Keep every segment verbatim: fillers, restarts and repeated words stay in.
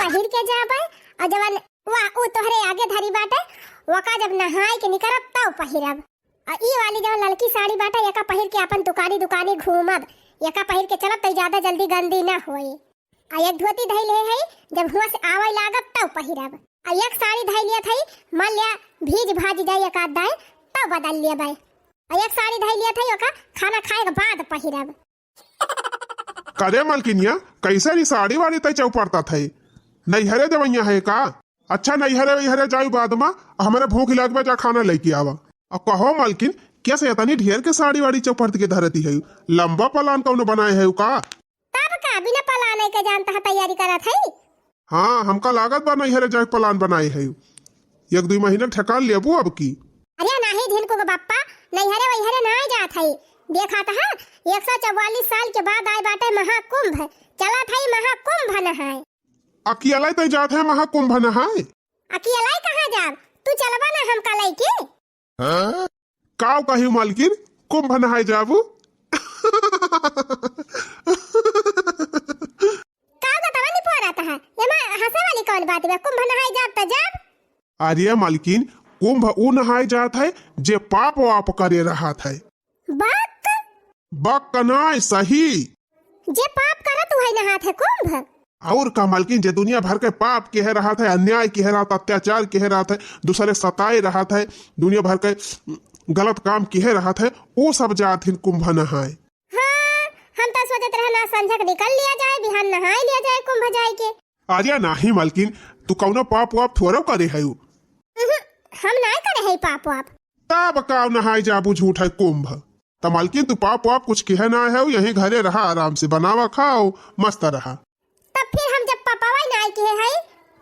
पहिर के जाबे, और जवन वा उ तोहरे आगे धरी बाटे, वका जब नहाए के निकरब तब पहिरब। आ ई वाली जवन ललकी साड़ी बाटे, एका पहिर के अपन दुकानी दुकानी घूमब, एका पहिर के चलब त ज्यादा जल्दी गंदी ना होई। आ एक धोती धइले है, जब हुआ से आवे लागब तब पहिरब। आ एक साड़ी धइ लियत है, मान लिया भीज भाज जाई एक आध दाए, तब बदल लेबै। आ एक साड़ी धइ लियत है, ओका खाना खाए के बाद पहिरब। करे मलकिनिया, कैसे री साड़ी वाड़ी तय चौपड़ता थे? नैहरे देवैया है का? अच्छा, नैहरे वैहरे जाई बाद मा, हमरे भूख लगबे, जा खाना लेके आवा। अब कहो मलकिन, कैसे इतनी ढेर के साड़ी वाड़ी चौपड़ के धरती है? लंबा प्लान कौनो बनाए है का? तब का, बिना प्लान के जानता है तैयारी करत है? हाँ, हमका लागत बा नैहरे जाए प्लान बनाए है। एक दुई महीना ठेकान लेबू अब की। अरे नाही झिनकू के बप्पा, नैहरे वैहरे नाही जात है। देखा त है, एक सौ चौवालीस साल के बाद आए बाटे महाकुंभ, चलत है महाकुंभ नहाए। अकेले तय जात है महाकुंभ नहाए? अकेले कहाँ जाब? तू चलबा ना हमका लइके? हाँ? काव कही मालकिन, कुंभ नहाए जाबू? काव बतावा नहीं पड़त है? एमा हंसे वाली कौन बात बा? कुंभ नहाए जाब त जाब। अरे मालकिन, कुंभ ऊ नहाए जात है जे पाप वाप करे रहत है। बक। बक नाय, सही। जे पाप करत उहै नहात है कुंभ। और का मालकिन, जे दुनिया भर के पाप किहे रहत है, अन्याय किहे रहत, अत्याचार किहे रहत है, दूसरे सताए रहत है, दुनिया भर के गलत काम किहे रहत है, वो सब जात हिन कुंभ नहाए। हाँ, हम तो सोचत रहे ना संझक निकल लिया जाए, बिहान नहाए लिया जाए कुंभ जाए के। अरे नाही मालकिन, तू कौनो पाप वाप थोड़ो करे है। उहुं, हम नाय करे है पाप वाप। तब का नहाए जाबू झूठ है कुंभ। त मालकिन तू पाप वाप कुछ किहे ना है, यहीं घरे रहा, आराम से बनावा खाओ, मस्त रहा। तब फिर हम जब पापवा नाय किहे है,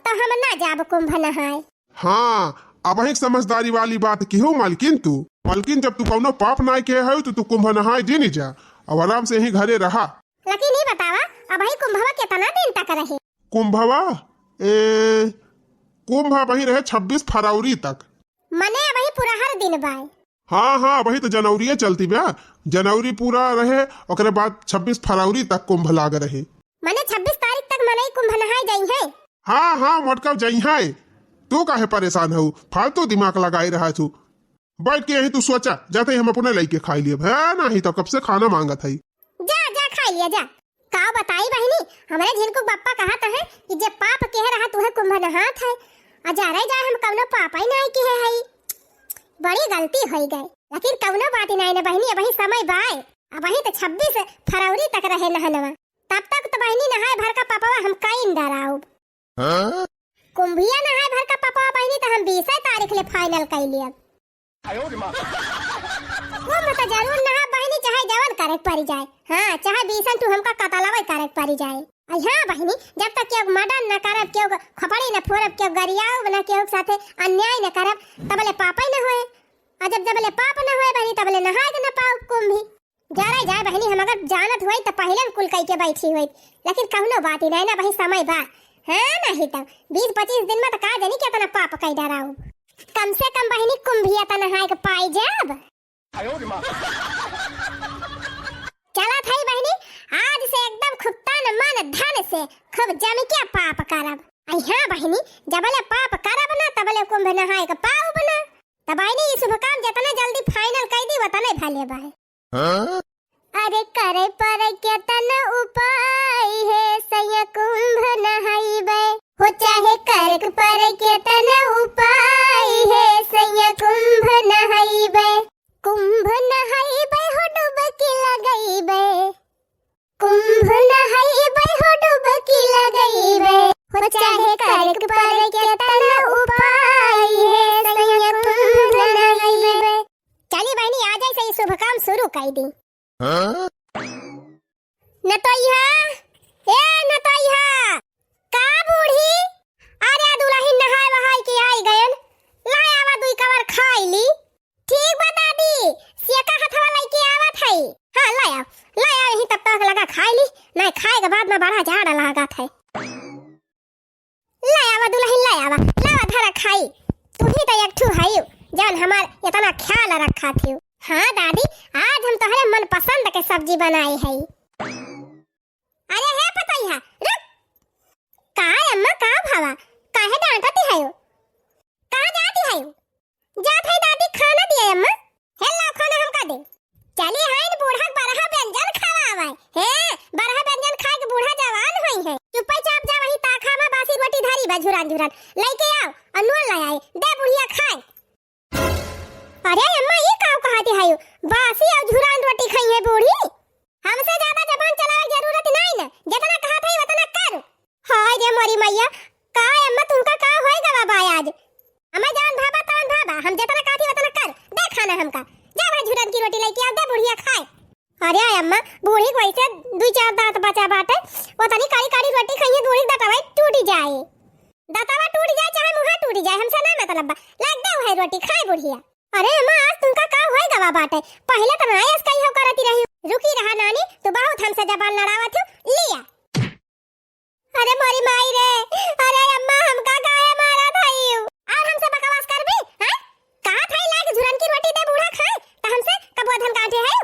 त हम ना जाब कुंभ नहाए। हाँ, अब एक समझदारी वाली बात किहो मालकिन तू। मालकिन जब तू कौनो पाप नाय किहे है, तो तू कुंभ नहाए जिन जा, अब आराम से यहीं घरे रहा। लेकिन ई बतावा, अबही कुंभवा केतना दिन तक रहे? कुंभवा? ए, कुंभ अबही रहे छब्बीस फरवरी तक। मने अबही पूरा हर दिन बाय। हाँ, हाँ, अबही तो जनवरिये चलती बा। जनवरी पूरा रहे, ओकरे बाद छब्बीस फरवरी तक कुंभ लाग रहे। मने छब्बीस तारीख तक मनई कुंभ नहाए जइहैं। हाँ, हाँ, मोटका जइहैं। तू काहे परेशान हऊ? फालतू दिमाग लगाए रहा तू। बैठ के यहीं तू सोचा, जाते ही हम अपने लइके खाई लियब। है नाही तो कब से खाना मांगत है। जा, जा, खाई लिया, जा। का बताई बहिनी, हमरे झिनकू बप्पा कहत है कि जे पाप किहे रहा तुहे कुंभ नहात है। आ जा रे जा, हम कौनो पाप ही नाही किहे है। बड़ी गलती होई गए, लेकिन कौनो बात ही नाही ना बहिनी, अबही समय बाय। अबही तो छब्बीस फरवरी तक रहे नहनवा, तब तक तो बहिनी नहाए भर का पापवा हम कइन डराउब। हाँ? कुंभिया नहाए भर का पपवा बहिनी त हम बीसे तारीख ले final कइ लियब। कुंभ त जरूर नहा बहिनी, चाहे जवन करे के परि जाए। हाँ, चाहे बीसन तू हमका कतलवे करे के परि जाए। अइ हाँ बहिनी, जब तक केहू मर्डर न करब, केहू खोपड़ी न फोड़ब, केहू गरियाउब न, केहू के साथे अन्याय न करब, तबले पापे न होए। अ जब जबले पाप न होए बहिनी, तबले नहाए के न पाउब कुंभी। जरा जाए बहिनी, हम अगर जानत होइत त पहिले न कुल कइके बैठी होइत, लेकिन कउनो बात ही नाहीं ना बहिनी, समय बा। हाँ, नाहीं त बीस पच्चीस दिन मा त का जानी केतना पाप कइ डराउब। कम से कम बहिनी कुंभिया त नहाए के पाइ जाब। चलत हई बहिनी, आज से एकदम खूब तन मन धन से खूब जमि के पाप करब। अइ हाँ बहिनी, जबले पाप करब ना तबले कुंभ नहाए के पाउब ना। त बहिनी ई शुभ काम जेतना जल्दी final कइ दी ओतने भले बा। हाँ? अरे करे परे केतन उपाय हे सैया कुंभ नहइबे। हो चाहे करे परे केतन उपाय हे सैया कुंभ नहइबे। कुंभ नहइबे हो डुबकी लगइबे। कुंभ नहइबे हो डुबकी लगइबे। हो चाहे करे परे केतन उपाय हे सैया कुंभ नहइबे। चली बहिनी, आजै से ई शुभ काम शुरू कइ दी। हाँ? नतोइहा, ए नतोइहा, का बूढ़ी? अरे दुलहिन नहाए वहाए के आइ गएन, लाए आवा दुइ कवर खाइ ली। ठीक बा दादी, सेका हथवा लइके आवत हई। हाँ, लाए आव, लाए आव, यहीं तब तक लगा खाइ ली, नाहीं खाए के बाद मा बड़ा जाड़ लागत है। लाए आवा दुलहिन, लाए आवा, लावा धरा खाई। तुही त एक ठू हइउ, जउन हमार एतना ख्याल रखत हिउ। हाँ दादी, आज हम तोहरे मनपसंद के सब्जी बनाए हई। अरे हे पतोइहा, रुक। का अम्मा, का भवा, काहे डांटती हयो? कहाँ जाती हयो? जात है दादी, खाना दिया अम्मा। हे ला खाना हमका दे। चली है इन बूढ़ा बरहा व्यंजन खवावे। हे, बरहा व्यंजन खाए के बूढ़ा जवान होई है। चुप्पे चाप जा वही ताखा में बासी रोटी धरी बा झुरान झुरान। लइके आओ और नून ले आए। दे बुढ़िया खाए। अरे अम्मा, ई का कहती हयो? बासी और झुरान रोटी खाई है बूढ़ी? हमसे ज्यादा जबान चलावे के जरूरत नहीं न, जितना कहत है उतना कर। हाय रे मोरी मैया, का अम्मा तुमका का होय गवा बा आज? हमें जवन भावा तवन भावा, हम जितना कहती उतना कर। दे खाना हमका, जा भाई झुरन की रोटी लेके आओ, दे बुढ़िया खाए। अरे अम्मा, बूढ़ी को ऐसे दुई चार दांत बचा बाटे, वो तनी कड़ी कड़ी रोटी खाइए, बूढ़ी दतवा टूटी जाए, दतवा टूटी जाए चाहे मुँह टूटी जाए, हमसे ना मतलब बा। लाग दे वही रोटी खाए बुढ़िया। अरे अम्मा, आज तुमका का होय गवा बाटे? पहिले त ना ऐस कही हो करती रही। रुकी रहा नानी, तू बहुत हमसे जबान लड़ावत हो। लिया। अरे मोरी माई रे, अरे अम्मा, हमका काहे मारत हई? और हमसे बकवास करबी, हैं? कहा था लाग झुरन की रोटी दे बूढ़ा खाए, त हमसे कबुआ धन काटे है?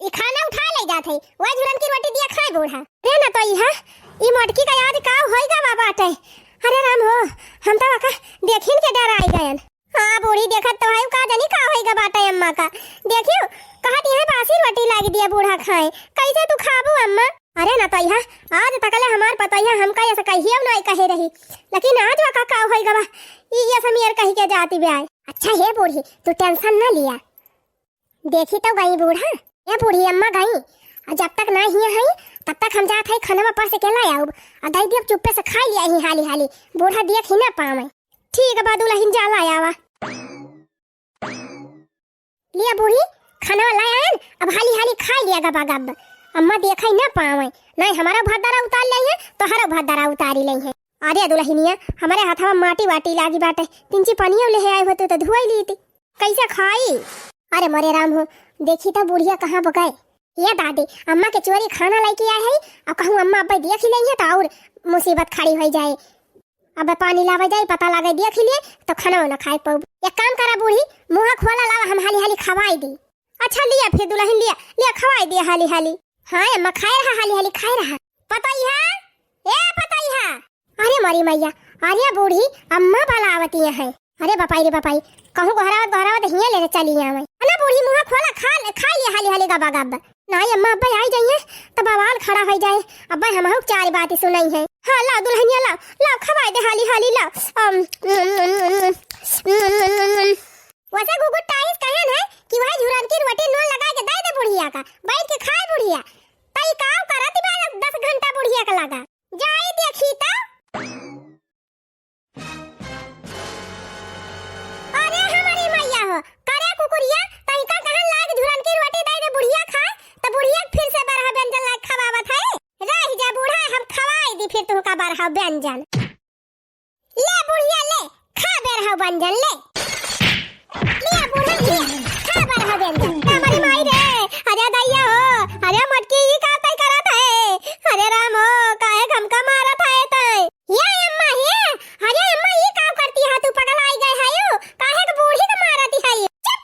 ई खाना उठा ले जात है, वह झुरन की रोटी दिया खाए बूढ़ा। अरे ना तो इहा, ई मोटकी का आज का होई गवा बाटे। अरे राम हो, हम तो वका देखिन के डराई गयन। हाँ बूढ़ी, देखत तो है, का जानी का होई गा बाटे अम्मा का। देखियो, कहत यहाँ बासी रोटी लाग दिया बूढ़ा खाए, कैसे तू खाबू अम्मा? अरे ना तो यहाँ, आज तकले हमार पतोहिया हमका ऐसा कहियो नहीं कहे रही, लेकिन आज वका का होई गवा, ई ये समियर कही के जाती ब्याय। अच्छा हे बूढ़ी, तू tension ना लिया, देखी तो गई बूढ़ा। ए बूढ़ी अम्मा गई, आ जब तक ना हिया है, तब तक हम जात है खाना परस के ला आउब, आ दई दियब चुप्पे से खाई लिया ही हाली हाली, बूढ़ा देख ही ना पावे। ठीक बा दुलहिन, जा ला आवा। लिया बूढ़ी, खाना ला आयन, अब हाली हाली खाई लिया गबा गब। अम्मा देखा ही ना पावे, नहीं हमारा भात दरा उतार ले है, तो हरो भात दरा उतारी ले है। अरे दुलहिनिया, हमारे हाथवा माटी वाटी लागी बाटे, तिनची पनियो ले आए होते तो धुआई लीती। कैसे खाई? अरे मोरे राम हो, देखी तो बुढ़िया कहाँ बगाए। ये दादी, अम्मा के चोरी खाना लेके आए है, और कहूँ अम्मा अब्बे देख ही लेंगे तो और मुसीबत खड़ी हो जाए। अब पानी लावे जाए, पता लागे देख ही लिए तो खाना ना खाए पाऊ। एक काम करा बूढ़ी, मुँह खोला लावा, हम हाली हाली खवाई दी। अच्छा लिया फिर दुलहिन, लिया, लिया खवाई दिया हाली हाली। हाँ अम्मा, खाए रहा हाली हाली, खाए रहा। पतोहिया, ए पतोहिया। अरे मोरी मैया, अरे बूढ़ी अम्मा बलावती है। अरे बपाई रे बपाई, कहूँ गोहरावत गोहरावत हियाँ ले चली आवे। अना बूढ़ी मुँह खोला, खा ले, खा लिया हाली हाली गबा गब। नाई अम्मा अब्बे आई जाइए तो बवाल खड़ा हो जाए। अब्बे हमहू चार बात सुनाई है। हाँ लाओ दुलहिनिया लाओ, लाओ खवाई दे हाली हाली लाओ। अम, वैसे गुगु टाइस कहन है कि वह झुरन की रोटी नून लगा के दे दे बुढ़िया का, बैठ के खाए बुढ़िया। तई काव करत बा दस घंटा बुढ़िया का लगा। जाई देखी त। अरे हमारी मैया हो, करे कुकुरिया, तई का कहन लाग झुरन की रोटी दे दे बुढ़िया खाए, त बुढ़िया फिर से बरहा व्यंजन लाग खवावत है। रह जा बूढ़ा, हम खवाई दी फिर तुमका बरहा व्यंजन। ले बुढ़िया ले, खा बेरहा व्यंजन ले। ले बूढ़ा ले, खा बेरहा व्यंजन। हमारी माई रे, अरे दैया हो, अरे मटकी ई का तय करत है? अरे राम हो, काहे हमका मारत है तय? ये अम्मा हे, अरे अम्मा ई का करती है तू, पगलाई गए है यू? काहे के बूढ़ी के मारती है यू? चुप,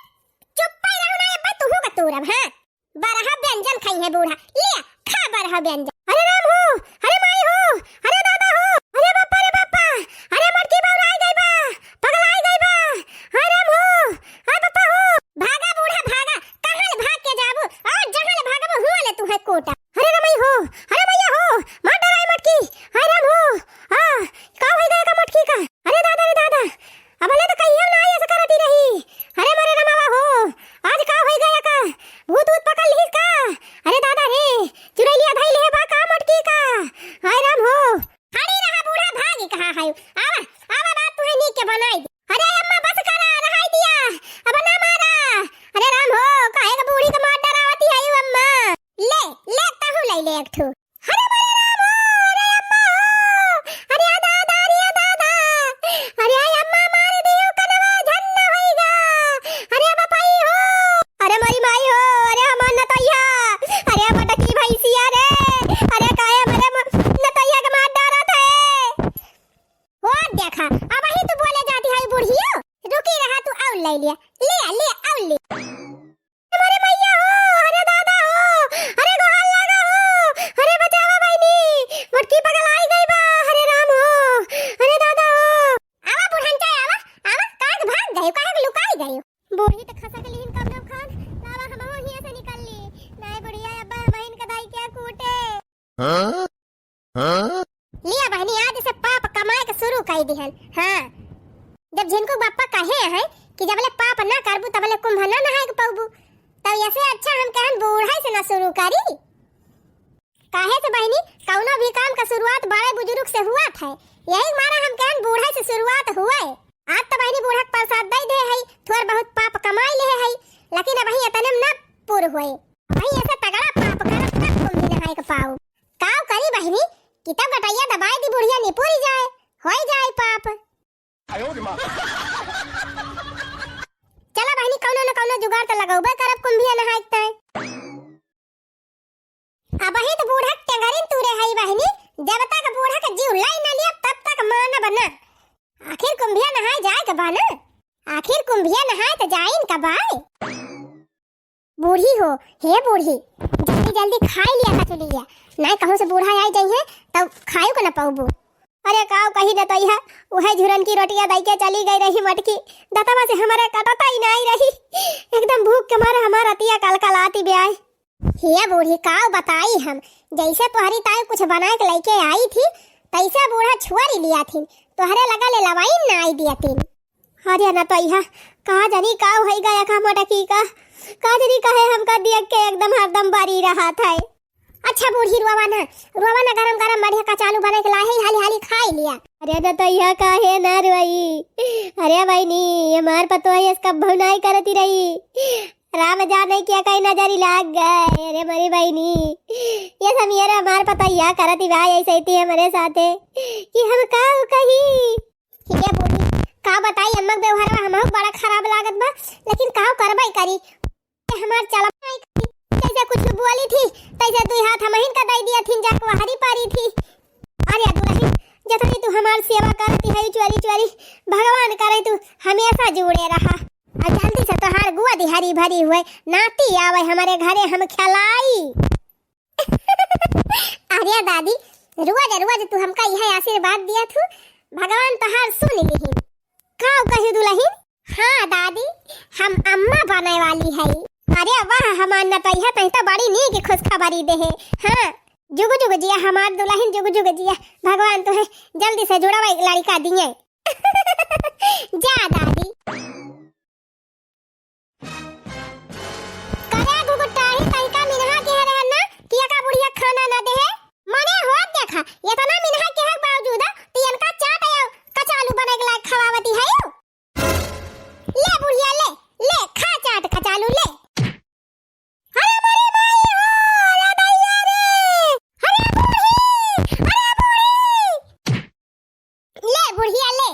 चुप पे रहो ना अब्बे, तुहू का तूरब, हाँ? बरहा व्यंजन खाई है बूढ़ा, ले खा बरहा व्यंजन। अरे राम हो, अरे माई हो, अरे दादा हो, अरे बापा रे बापा, अरे मटकी बौराई गई बा, पगलाई गई बा, अरे राम हो, अरे बापा हो। भागा बूढ़ा भागा, कहाँ ले भाग के जाबू, और जहाँ ले भागबू हुआ ले तू है कोटा। अरे रे माई हो, अरे मैया हो, मार डराई मटकी, अरे राम हो, आ, का हो गया का मटकी का? अरे दादा रे दादा, अब ले तो कहियो ना ऐसा करती रही। अरे मरे रमावा हो, आज का होई गया का? भूत ऊत पकड़ लिहिस का? अरे दादा रे, चुरैलिया धई ले बा का मटकी का? हाय राम हो। खड़ी रहा बूढ़ा, भागी कहाँ है? आवा, आवा बात तुहे नीक के बनाई दी। अरे अम्मा बस करा, रहाई दिया, अब ना मारा। अरे राम हो, काहे का बूढ़ी का मार डरावती है यू अम्मा? ले, ले तहू ले ले एक ठो। अरे मोरे राम हो, अरे अम्मा हो, अरे आ दादा, अरे आ दादा, अरे आ अम्मा मार दियो कनवा झन्न होइगा, अरे आ बपाई हो, अरे मोरी माई हो, अरे हमार नतैया, अरे आ बटकी भैंसिया रे, अरे काहे हमारे म-, नतैया के मार डारत है। ओ देखा, अब ही तू बोले जाती है बुढ़ियो, रुकी रहा तू और ले लिया, लिया, लिया और लिया। अरे मैया हो, अरे दादा हो, अरे गोहाल लागा हो, अरे हन। हाँ, जब झिनकू बप्पा कहे हैं कि जबले पाप ना करबू तबले कुंभ ना नहाए के पउबू, तब ऐसे अच्छा हम कहन बूढ़ा से ना शुरू करी। काहे से बहिनी, कउनो भी काम का शुरुआत बड़े बुजुर्ग से हुआ था, यही मारा हम कहन बूढ़ा से शुरुआत हुए। आज तो बहिनी बूढ़ा के प्रसाद दे दे है, थोर बहुत पाप कमाई ले है, लेकिन अबहीं इतने में ना पूर हुए। अबहीं ऐसे तगड़ा पाप करब तब कुंभी नहाए के पाऊ। काव करी बहिनी, कि तब गटैया दबाए दी बुढ़िया निपुरी जाए, होई जाए पाप। चला बहिनी, कउनो न कउनो जुगाड़ तो लगउबे करब कुंभिया नहाए के ताई। अबहीं तो बूढ़ा के टेंगरिन तूरे हई बहिनी, जब तक बूढ़ा के जीव लाई न लिया तब तक मानब ना। आखिर कुंभिया नहाए जाए के बा ना, आखिर कुंभिया नहाए तो जाइन का बाय। बूढ़ी हो, हे बूढ़ी, जल्दी जल्दी खाई लिया कचुलिया, नाहीं कहूँ से बूढ़ा आई जाइहे तब खायू के न पउबू। अरे काव कही न तइहा, उहे झुरन की रोटिया दई के चली गई रही मटकी, दतवा से हमरे कटता ही नाहीं रही, एकदम भूख के मारे हमार अतिया कलकलाती ब्याय। हे बूढ़ी, काव बताई हम, जैसे तोहरी ताई कुछ बनाए के लइके आई थी, तैसे बूढ़ा छुअरी लिया थी, तोहरे लगा ले लवाइन ना आई दिया थी। अरे न तइहा, का जनी का होई गया का मोटकी का, का जनी काहे हमका देख के एकदम हरदम बरी रहत है। अच्छा बूढ़ी रोवा ना, रोवा ना, गरम गरम बढ़िया कचालू बने के लाहे, हाली हाली खाई लिया। अरे न तइहा काहे ना रोई, अरे बहिनी, ये मार पतोह ये कब भौनाई करती रही, राम जाने क्या कई नजरी लाग गए। अरे मोरी बहिनी, ये सब ये रे हमार पतोहिया करत बा ऐसे ही हमरे साथे कि हम का कही। ये बूढ़ी का बताई, अम्मा के व्यवहार हमहू बड़ा खराब लागत बा, लेकिन का करबे करी, ये हमार चलबे नहीं करी। जैसे कुछ बोली थी, तैसे दुई हाथ हमहिन का दई दिया थी, जाके वहरी पारी थी। अरे दुलहिन, जतनी तू हमार सेवा करती है चोरी चोरी, भगवान करे तू हमेशा जुड़े रहा। आ जल्दी से तोहार गोदी हरी भरी हुए, नाती आवे हमरे घरे हम खिलाई। अरे दादी, रोज रोज तू हमका यह आशीर्वाद दिया थू, भगवान तोहार सुन लिहिन। का कही दुलहिन? हाँ दादी, हम अम्मा बने वाली है। अरे वाह, हमार नतैहा तही तो बड़ी नीक खुशखबरी दे है। हाँ, जुग जुग जिया हमार दुलहिन, जुग जुग जिया। भगवान तुहे जल्दी से जुड़वा एक लड़का दिए। जा दादी। करे घुघुटाही तहिका मिनहा के रहे ना कि एका बुढ़िया खाना ना देहे। मने होत देखा, एतना मिनहा के बावजूद ती एनका चाट या कचालू बने के लायक खवावती है। ले बुढ़िया ले, ले खा चाट कचालू ले। अरे मोरी माई हो, अरे दैया रे, अरे बूढ़ी, अरे बूढ़ी। ले बुढ़िया ले।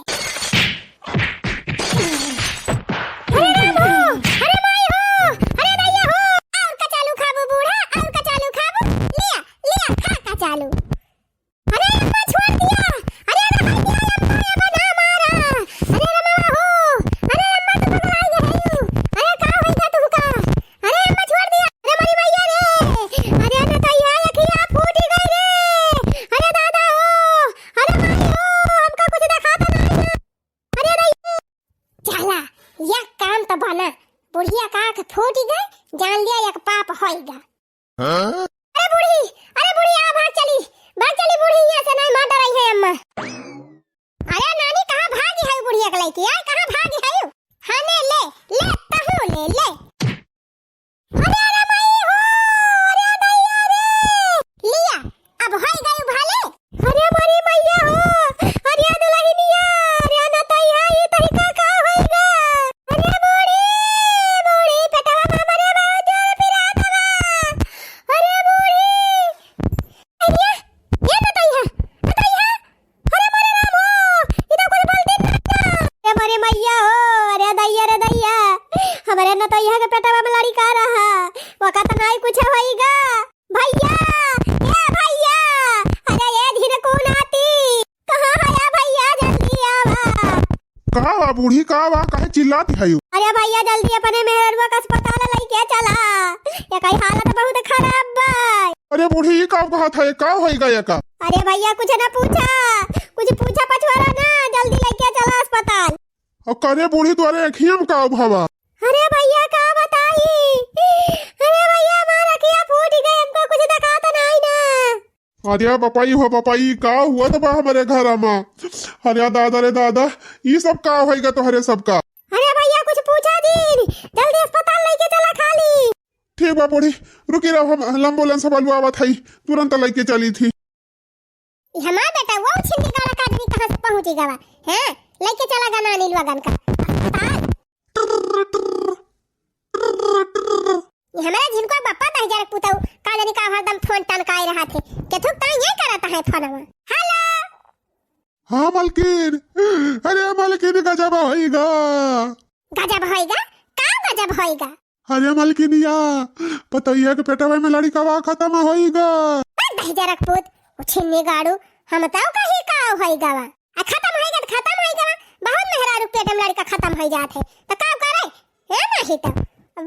अरे राम हो, अरे माई हो, अरे दैया हो। और कचालू खाबू बूढ़ा, और कचालू खाबू। लिया, लिया, खा कचालू। अरे अम्मा छोड़ दिया, अरे रहा दिया अम्मा, अम्मा ना मारा। अरे रे मामा हो, अरे अम्मा तो पगलाई गई। अरे का होई का तुहका? अरे अम्मा छोड़ दिया। अरे मोरी मैया रे। अरे नतैया अखिया फूटी गई रे। अरे दादा हो। अरे माई हो, हमका कुछ देखात नाहीं है। अरे दाई। चला, यह काम तो बना। बुढ़िया का आँख फूटी गई, जान लिया एक पाप होई गा। हाँ? अरे बूढ़ी, अरे बूढ़ी, आ भाग चली, भाग चली बूढ़ी, यहाँ से नहीं मार डराई है अम्मा। अरे नानी, कहाँ भागी है बुढ़िया के लइके? आय, कहाँ भागी है? हाँ, ले, ले, ले, तहूँ ले, ले। अरे, अरे, माई हो, अरे, दैया रे। लिया, अब होई गई भले। अरे, मोरी मैया हो, अरे, दुलहिनिया, अरे, नतैया, ई तरीका का होई गा? अरे, बूढ़ी, बूढ़ी, पेटवा में हमरे बहुत जोर पिरात बा। अरे, बूढ़ी, अरे, ये नतैया, नतैया, अरे मोरे राम हो, ई तो कुछ बोलते ना। अरे मोरे मैया हो, अरे दैया रे दैया, हमरे नतैया के पेटवा में लड़िका रहा, वका तो नाई कुछ होई गा। भैया, ए भैया, अरे ए झिनकू नाती, कहाँ हया भैया, जल्दी आवा। का बा बूढ़ी, का बा, काहे चिल्लात हयू? अरे भैया, जल्दी अपने मेहररुआ के अस्पताल लइके चला, एकई हालत बहुत खराब बा। अरे बूढ़ी, ई का कहत है, का होई गा एका? अरे भैया, कुछ ना पूछा, कुछ पूछा पछवारा ना, जल्दी लइके चला अस्पताल। अउ करे बूढ़ी, तोरे अँखिया में का भवा? अरे भैया, का बताई? अरे भैया, हमार अँखिया फूट गई, हमको कुछ देखात नाहीं ना। अरे बपाई हो बपाई, का हुआ त बा हमरे घर में? अरे दादा रे दादा, ई सब का होइगा तोहरे सबका? अरे भैया, कुछ पूछा जिन, जल्दी अस्पताल लइके चला खाली। ठीक बा बूढ़ी, रुकी रहो, हम एम्बुलेंस वालू आवत हई, तुरंत लइके चली थी। ई हमार बेटा, वो छिंदी गाड़ा का आदमी कहाँ से पहुँची गवा? हैं? लइके चला गना अनिलवा गन का अस्पताल। ई हमरा झिनकुआ बापा दहिजरक पुतऊ, का जानी का हरदम फोन टनकाए रहत है। केथुक ताई ये करत है फोनवा। हेलो। हाँ मलकिन, अरे मलकिन गजब होइगा। गजब होइगा? का गजब होइगा? अरे मलकिनिया, पतोहिया के पेटवा में लड़िकवा खतम होइगा। बक दहिजरक पूत, उ छिन्नी गाड़ू, हम तउ कही का होइगा वा। आ खतम होइगा त खतम होइगा वा, बहुत मेहरारू पेट में लड़िका खतम होइ जात है, त का करे? हे नाही त, अब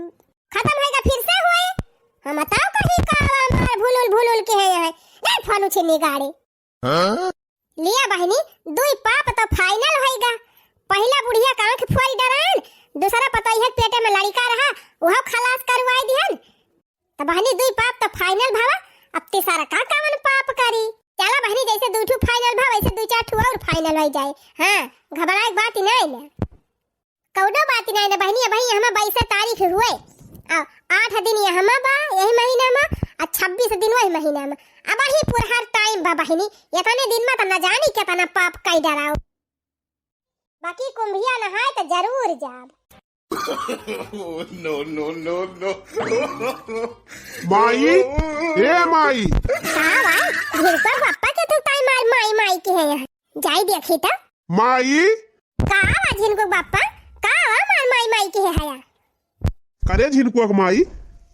खतम होइगा फिर से होए, हम तउ कही का वा, मार भुलुल भुलुल के है यहाँ, नहीं फोन उ छिन्नी गाड़ी। हाँ? लिया बहिनी, दुई पाप तो फाइनल होइगा। पहिला बुढ़िया के आँख फोरी डरायन, दूसरा पतोहिया के पेटे में लड़िका रहा, उहो खलास करवाई दिहन। त बहिनी, दुई पाप तो फाइनल भवा, अब तीसरा का कवन पाप करी? चला बहिनी, जैसे दुई ठू फाइनल भा, वैसे दुई चार ठू और फाइनल होइ जाए। हाँ, घबराए के बात ही नहीं ना। कउनो बात नाहीं ना बहिनी, अबहीं यहमा बाईस तारीख हुए, आ आठ दिन यहमा बा यही महीना मा, आ छब्बीस दिन वही महीना मा। अबहीं पुरहर टाइम बा बहिनी, एतने दिन मा त न जानी केतना पाप कइ डराउ। बाकी कुंभिया नहाए त जरूर जाब। Oh, no, no, no, no। माई, ए माई। का बा? झिनकुआ बापा के तू ताई मार माई माई के है यहाँ। जाई देखी त। माई। का बा झिनकुआ बापा? का बा मार माई माई के है यहाँ? करे झिनकुआ के माई,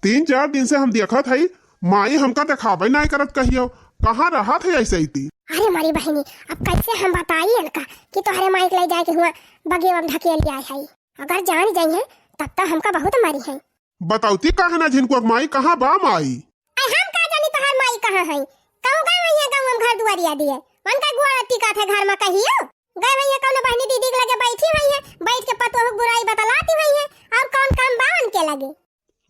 तीन चार दिन से हम देखत हई, माई हमका देखाबे नाहीं करत कहियो, कहाँ रहत है ऐसे ही ती? अरे मारी बहिनी, अब कैसे हम बताई इनका कि तोहरे माई के ले जाए के हुआ बगिया में ढकेल आए है। अगर जान जाई है तब तो हमका बहुत मारी है। बतौती काहे ना झिनकुआ के माई, कहाँ बा माई? अरे हम का जानी तोहार माई कहाँ है? कहूँ गए हुई है गाँव में घर दुआरिया दिए, उनका गोड़ टिकात है घर में कहियो। गए हुई है कौनो बहनी दीदी के लगे बैठी हुई है, बैठ के पतोह के बुराई बतलाती हुई है, और कौन काम बा उनके लगे?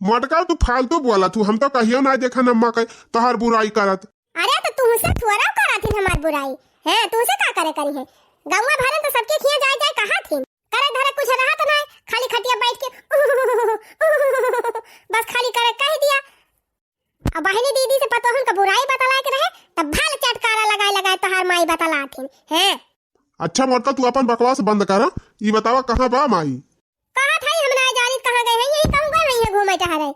मोटका तू फालतू बोला तू, हम तो कहियो ना देखा नम्मा के तोहार बुराई करत। अरे तो तुमसे थोड़ा करत हिन हमार बुराई, हैं? तुमसे का करे करी है? गौवा भरन तो सबके खिया जाए जाए कहा थिन, करे धरे कुछ रहत ना, खाली खटिया बैठ के बस खाली करे कह दिया। अब बहिनी दीदी से पतोहन का बुराई बतलाए के रहे, तब भल चटकारा लगाए लगाए तोहार माई बतलात हिन, हैं? अच्छा मोटका, तू अपन बकवास बंद कर, ई बतावा कहाँ बा माई? कहा था हम ना जानित कहाँ गए हैं, यही कहूँ गए हैं घूमे टहरे।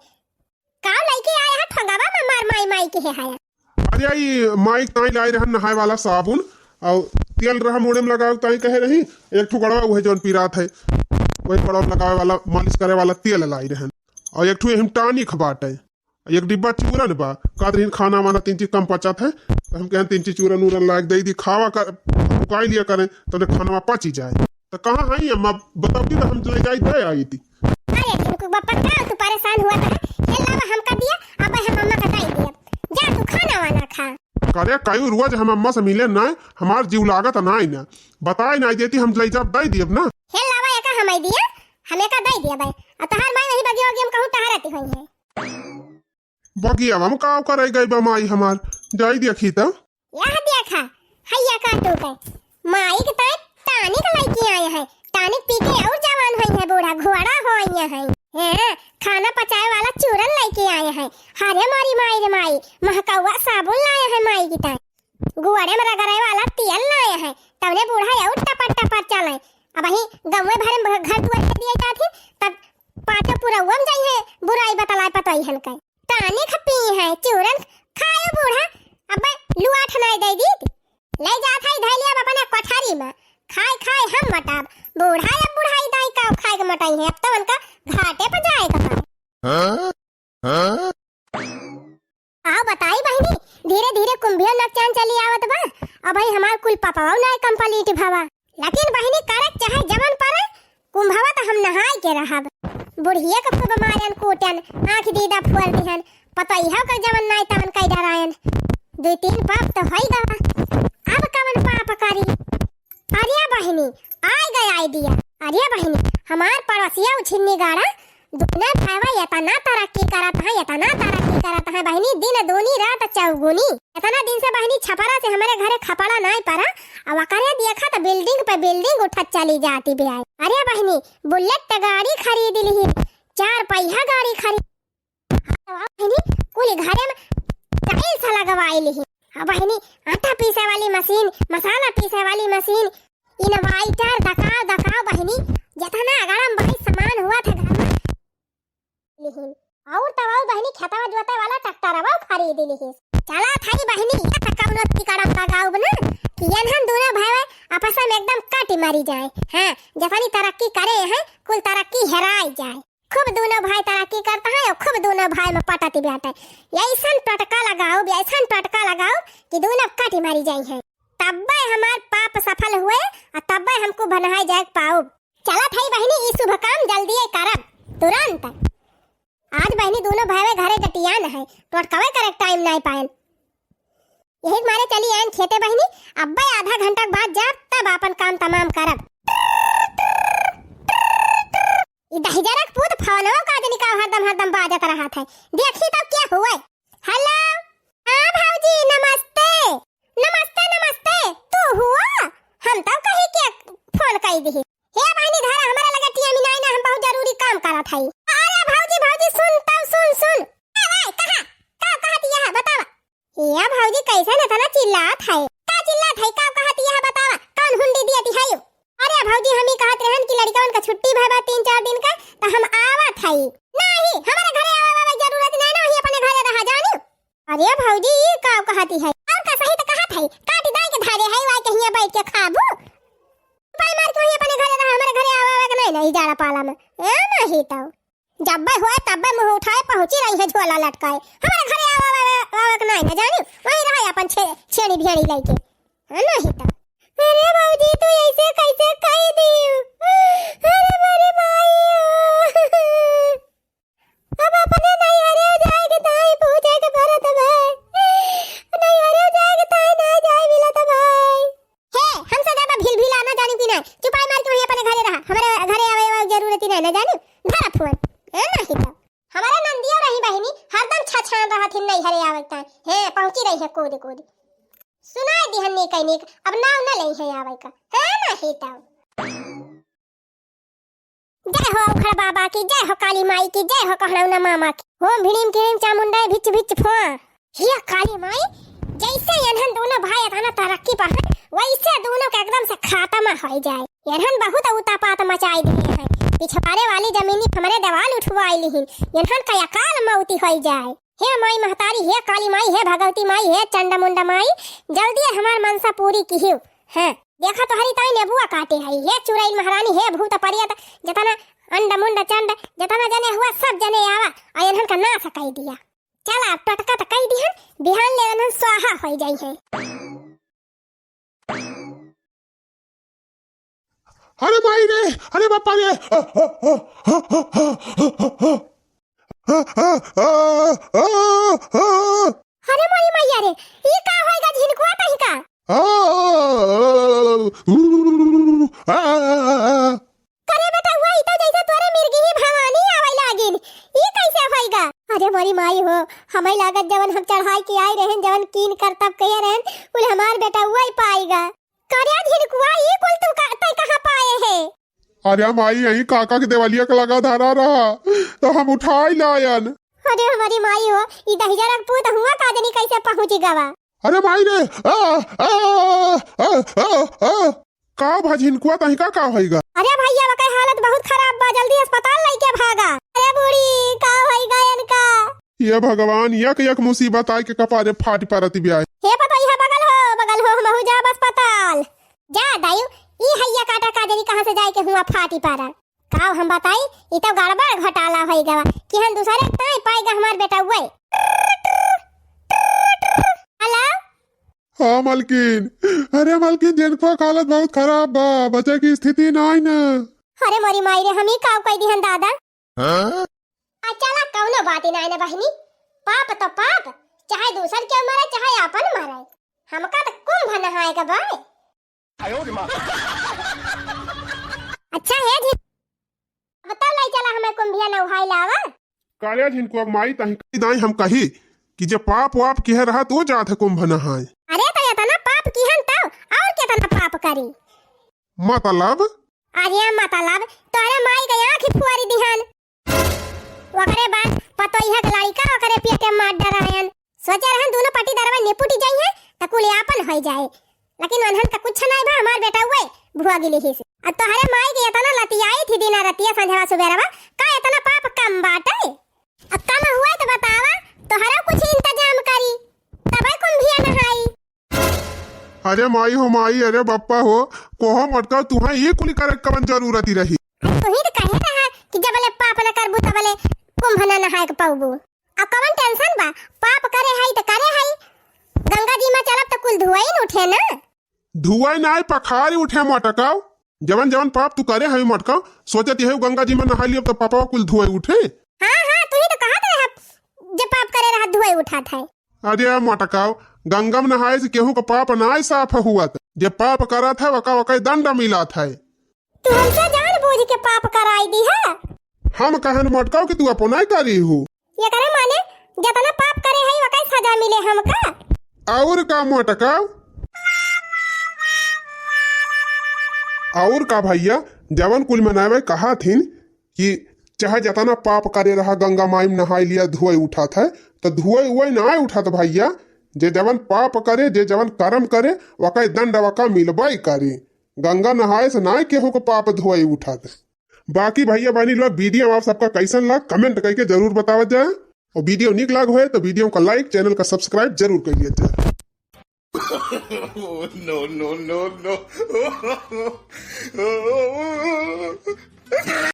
का लइके आए है ठगावा में मार माई माई के है हाया। अरे ई माई ताई लाई रहन नहाए वाला साबुन और तेल रहा मुड़े में लगावे ताई कहे रही, एक ठो गड़वा उहे जौन पिरात है, वही गड़वा में लगावे वाला मालिश करे वाला तेल लाई रहन, और एक ठो यही टानिक बाटे। एक डिब्बा चूरन बा, कहत रहीन खाना वाना तीन चीज कम पचत है, तो हम कहन तीन चीज चूरन उरन लायक दे दी, खावा कर, पकाई लिया करें, तो उन्हें खाना पची जाए। तो कहाँ है अम्मा, बताती तो हम ले जाई दे आई थी। अरे झिनकू बप्पा का तू परेशान हुआ था, ये लावा हमका दिया, अब हम अम्मा का दे दिया, जा तू खाना वाना खा। करे कायू रोज हम अम्मा से मिले ना, हमार जीव लागत ना, ना बताए ना देती, हम ले जाब दे दियब ना। हे लावा एका हमें दिया, हम एका दे दिया भाई, और तहार माई वही बगिया वगिया में कहूँ टहरती हुई है। बगियावा में काव करे गई बा माई हमार, जाई देखी त। यह देखा, हैया काटू के माई के ताई टानिक लइके आए हैं, टानिक पी के और जवान होई है बूढ़ा, घोड़ा होई है। हैं, खाना पचाए वाला चूरन लइके आए हैं। हरे मारी माई रे माई, महकौवा साबुन लाए हैं माई की ताई, गुआड़े में रगड़े वाला तेल लाए हैं, तवने बूढ़ा और टपर टपर चले। अबहीं गौवे भरे में घर दुआर के दिए जात ही, तब पाँचों पुरौआ में जाई है बुराई बतलाए पतोई हन के। टानिक पी है, चूरन खायो बूढ़ा, अब लुआ ठनाई दे दी। ले जात है धैलिया अपने कोठरी में, खाए खाए हम मोटाब। बूढ़ा अब बुढ़ाई दाई का खाए के मोटाई है, अब तो उनका घाटे पर जाए के पड़े। हाँ? हाँ? आओ बताई बहिनी, धीरे धीरे कुंभियो नकचान चली आवत बा। अब भाई हमार कुल पपवा ना कंप्लीट भवा। लेकिन बहिनी, करक चाहे जवन परे, कुंभवा त हम नहाए के रहब। बुढ़िया के खूब मारन कूटन, आँख दीदा फोर दिहन, पतोहिया के जवन नाई तवन कई डरायन। दुई तीन पाप त होई गवा, अब कवन पाप करी? अरे बहिनी, आय गए आइडिया। अरे बहिनी, हमार पड़ोसिया उछिन्नी गाड़ा दुनो भाईवा एतना तरक्की करत है, एतना तरक्की करत है बहिनी, दिन दूनी रात चौगुनी। एतना दिन से बहिनी छपरा से हमरे घरे खपड़ा नाई परा, अब ओकरे देखत building पे building उठत चली जाती बियाई। अरे बहिनी, bullet गाड़ी खरीद लिही, चार पहिया गाड़ी खरीद, बहिनी, कुल घरे में tiles लगवाई लिही। अब बहिनी, आटा पीसे वाली मशीन, मसाला पीसे वाली मशीन, inverter, दकाव, दकाव बहिनी, जितना गरम भाई सामान हुआ था घर में, लिहिन। और तब और बहिनी खेतवा जोते वाला ट्रैक्टरवा खरीद लिहिस। चला थाई बहिनी, ये तो कौनो तिकड़म लगाउब ना कि एनहन दोनों भाई आपस में एकदम कट मरी जाए। हाँ, जतनी तरक्की करे हैं, कुल तरक्की हेराई जाए। खूब दोनों भाई तरक्की करता है और खूब दोनों भाई में पटती बाटे। ऐसन टटका लगाउब, ऐसन टटका लगाउब कि दोनों कट मरी जाई हैं। तब्बे हमार पाप सफल हुए और तब्बे हमको बनहाए जाए पाउब। चलत हई बहिनी, ई शुभ काम जल्दिए करब, तुरंत। आज बहिनी दोनों भाई घरे जटियान है, टोटकवे करे टाइम नाई पाएन। यही मारे चली आएन खेते बहिनी, अब्बे आधा घंटा के बाद जाब, तब आपन काम तमाम करब। ई दहिजरक पूत फोनवा का जनी का हरदम हरदम बाजत रहत है, देखी तब क्या हुए। हेलो, हाँ भौजी नमस्ते। नमस्ते, नमस्ते, तू हुआ? हम तब कही के फोन कई दिही। हे बहिनी, धरा, हमरा लगे टीएम नाई ना, हम बहुत जरूरी काम करत हई। अरे भौजी, भौजी, सुन तब, सुन, सुन। ए भाई, कहा? का कहत यह बतावा? हे भौजी, कैसे न इतना चिल्लात है? का चिल्लात है? का कहत यह बतावा? कौन हुंडी दियत है? अरे भौजी, हम ही कहत रहन कि लड़कवन का छुट्टी भय बा तीन चार दिन का, तो हम आवत हई। नहीं, हमारे घरे आवे, आवे जरूरत नहीं ना, वही अपने घरे रहा जानी। अरे भौजी, ई का कहती है? और का सही तो कहत है, काट दाई के धारे है, वाई के हियां बैठ के खाबू। पाई मार के वहीं अपने घरे रहा, हमारे घरे आवे, आवे के नहीं, नहीं जाड़ा पाला में। ए नहीं तो। जब्बे होए तब्बे मुंह उठाए पहुंची रही है झोला लटकाए। हमारे घरे आवे, आवे, आवे के नहीं, ना जानी। वहीं रहे अपन छे-, छेड़ी भेड़ी लेके। ए नहीं तो। अरे भौजी, तू ऐसे कैसे कह दी? अरे मेरी माई। अब अपने नैहरे जाए के ताई पूछे के पड़त भाई। नैहरे जाए के ताई ना जाए मिलत भाई। हे, हमसे ज्यादा भिल भिल आना जानी कि ना? चुपाई मार के वहीं अपने घरे रहा। हमारे घरे आवे, आवे जरूरत ही नहीं ना जानी। धरा फोन। ए, नहीं तो। हमारे नंदियो रही बहिनी, हरदम छछान रहत ही नैहरे आवे के ताई। हे, पहुंची रही है कूद कूद। सुनाई दिहन नीक नीक, अब नाव न ले है आवे का। हे, नहीं तो। जय हो उखड़ बाबा की, जय हो काली माई की, जय हो कहरौना मामा की। ओम भिड़ीम किड़ीम चामुंडाय भिच भिच फोआ। हे काली माई, जैसे एनहन दोनों भाई एतना तरक्की पर हैं, वैसे दोनों के एकदम से खात्मा होइ जाए। एनहन बहुत उतापात मचाई दिहे हैं। पिछवारे वाली जमीनी हमरे देवाल उठवाई लिहिन। एनहन का अकाल मौती होइ जाए। हे माई महतारी, हे काली माई, हे भगवती माई, हे चंडा मुंडा माई, जल्दी हमार मनसा पूरी किहियो। हैं, देखा तोहरी ताई नेबुआ काटे हई। हे चुड़ैल महारानी, हे भूत परियत, जतना अंड मुंड चंड, जतना जने हुआ, सब जने आवा, आ एनहन का नाश कई दिया। चला, अब टटका त कई दिहन, बिहान ले एनहन स्वाहा होई जाई है। अरे माई रे, अरे बापा रे, आ, आ, आ। अरे मोरी मैया रे, ई का होइगा झिनकुआ तही का? करे बेटउआ, ई तो जैसे तोरे मिर्गी ही भवानी आवै लागिन। ई कैसे होइगा? अरे मोरी माई हो, हमै लागत जवन हम चढ़ाई के आए रहन, जवन कीन करतब कहे रहन, कुल हमार बेटउआ ही पाइगा। करे झिनकुआ, ई कुल तू का, तै कहाँ पाए है? अरे माई, यही काका के देवलिया के लगा धरा रहा, तो हम उठाई लायन। अरे हमारी माई हो, ई दहिजरा के पूत हुआ का जनी कैसे पहुँची गवा? अरे माई रे, आ, आ, आ, आ, आ। का भा झिनकुआ, तहिका का होइगा? अरे भैया, वकै हालत बहुत खराब बा, जल्दी अस्पताल लइके भागा। अरे बूढ़ी, का होइगा इनका? ये भगवान, एक एक मुसीबत आए के कपारे फाट परत बिया। हे पतोहिया, बगल हो, बगल हो, हमहू जाब अस्पताल। जा दायू, ई हैया काटा काजरी कहाँ से जाए के हुआ फाटी पारा। काव हम बताई, ई तो गड़बड़ घोटाला होई गवा कि हम दूसरे ताई पाएगा हमार बेटउए। हेलो? हाँ मलकिन, अरे मलकिन, झिनकुआ के हालत बहुत खराब बा, बचे की स्थिति नाई ना। अरे मोरी माई रे, हम ही काव कह दिहन दादा। हाँ? आ चला, कौनो बात ही नाई ना बहिनी, पाप तो पाप, चाहे दूसर के मरे चाहे आपन मरे, हमका तो कुंभ नहाए के बाय। अच्छा हे झिन-, अब तो ले चला हमें कुंभिया नहाई लावा। काले झिनकुआ माई, तही कही दाई हम कही कि जे पाप वाप किहे रहा तो जात है कुंभ नहाए। अरे तो इतना पाप किहन तब और कितना अरे मतलब? अरे मतलब, तोहरे माई के आँखी फुआरी दिहन। ओकरे बाद पतोहिया के लड़िका ओकरे पेटे मार डरायन। सोचे रहन दुनो पट्टीदारवा निपुटी जाइहे त कुल आपन होइ जाए, लेकिन ओन्हन त कुछ नाई भा, हमार बेटा उए भुआ गिली हिस। आ तोहरे माई के एतना लतियाई थी दिना रतिया संझवा सुबेरवा, का एतना पाप कम बाटे? अब कम हुए त बतावा, तोहरो कुछ इंतजाम करी, तबे कुंभिया नहाई। अरे माई हो माई, अरे बप्पा हो, कोहो मोटका, तुहा ई कुल करे के कवन जरूरत ही रही? अरे तू ही त कहे रहा कि जबले पाप न करबू तबले कुंभ न नहाए के पउबू। अब कवन tension बा? पाप करे हई त करे हई, गंगा जी में चलब त कुल धुआइन उठे ना। धुआइन नाई, पखारी उठे मोटकाओ। जवन जवन पाप तू करे हई मोटकाओ, सोचत हई गंगा जी में नहाई लियब त पापवा कुल धुआई उठे। हाँ, हाँ, तू ही त कहत रहा जे पाप करे रहा धुआई उठात है। अरे मोटकाओ, गंगा में नहाए से केहू का पाप नाई साफ हुआ। जे पाप करत है, वका वका दंड मिलत है। तू हमसे जान बूझ के पाप कराई दी है। हम कहन मोटकाओ कि तू अपनाई करी हूँ। एकरे माने जतना पाप करे हई, वका सजा मिले हमका। और का मोटकाओ? और का भैया, जवन कुल मनावे कहा थिन कि चाहे जतना पाप करे रहा, गंगा माई में नहाई लिया, धुआई उठात है, त धुआई उआई नाई उठात भैया। जे जवन पाप करे, जे जवन करम करे, वका दंड वका मिलबई करे। गंगा नहाए से नाई केहू को पाप धुआई उठात। बाकी भैया बहनी लोग, video आप सबका कैसन लाग, comment करके जरूर बतावत जाए। और video नीक लाग होए तो video का like, channel का subscribe जरूर कर लिया जाए। No, no, no, no।